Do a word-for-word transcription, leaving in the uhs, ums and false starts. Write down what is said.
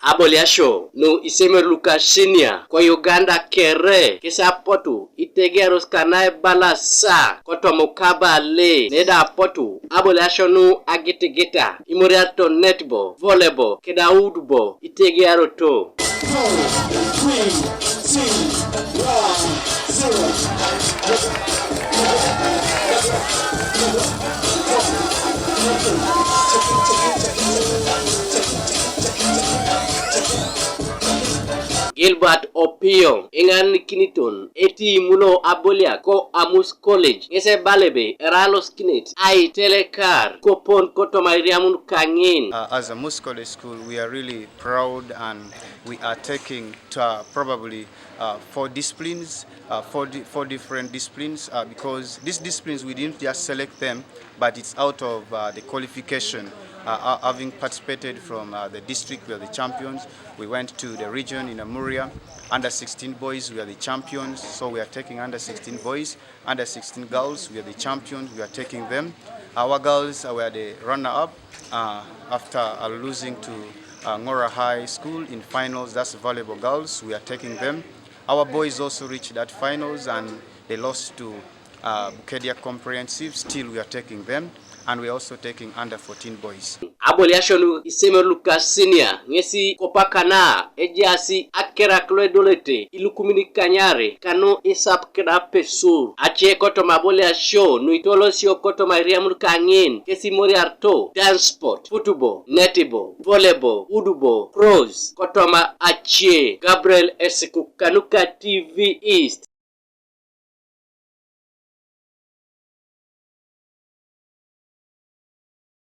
Aboliasio nu iseme luka sinia ko Uganda kere kesi apotu itegearos kana ebalasa kotoma ukabale neda apotu aboliasio nu agitigita imoriato netball, volleyball keda udbo itegearoto. Gilbert Opio iŋanikiniton etiimuno abolia ko Amus College ŋes ebala ebe erai alosikinet aitelekar kopon kotoma iriamun kaŋin. Uh, as a Mus College school, we are really proud and we are taking to, uh, probably uh, four disciplines, uh, four, di- four different disciplines, uh, because these disciplines, we didn't just select them, but it's out of uh, the qualification. Uh, uh, having participated from uh, the district, we are the champions. We went to the region in Amuria, under sixteen boys, we are the champions. So we are taking under sixteen boys, under sixteen girls, we are the champions. We are taking them. Our girls uh, were the runner-up uh, after uh, losing to uh, Ngora High School in finals. That's volleyball girls. We are taking them. Our boys also reached that finals and they lost to uh, Bukedea Comprehensive. Still, we are taking them, and we are also taking under fourteen boys. Aboliasio nu iseme luka sinia ŋesi kopakana ejaasi akerak lo edolete ilukumin ikanyare kanu isap keda apesur ace kotoma aboliasio nu itolosio kotoma iriamun kaŋin kesi imoriarito dance sport, football, netball, volleyball, udbo, cross kotoma ace. Gabriel Esikuk kanuka T V East.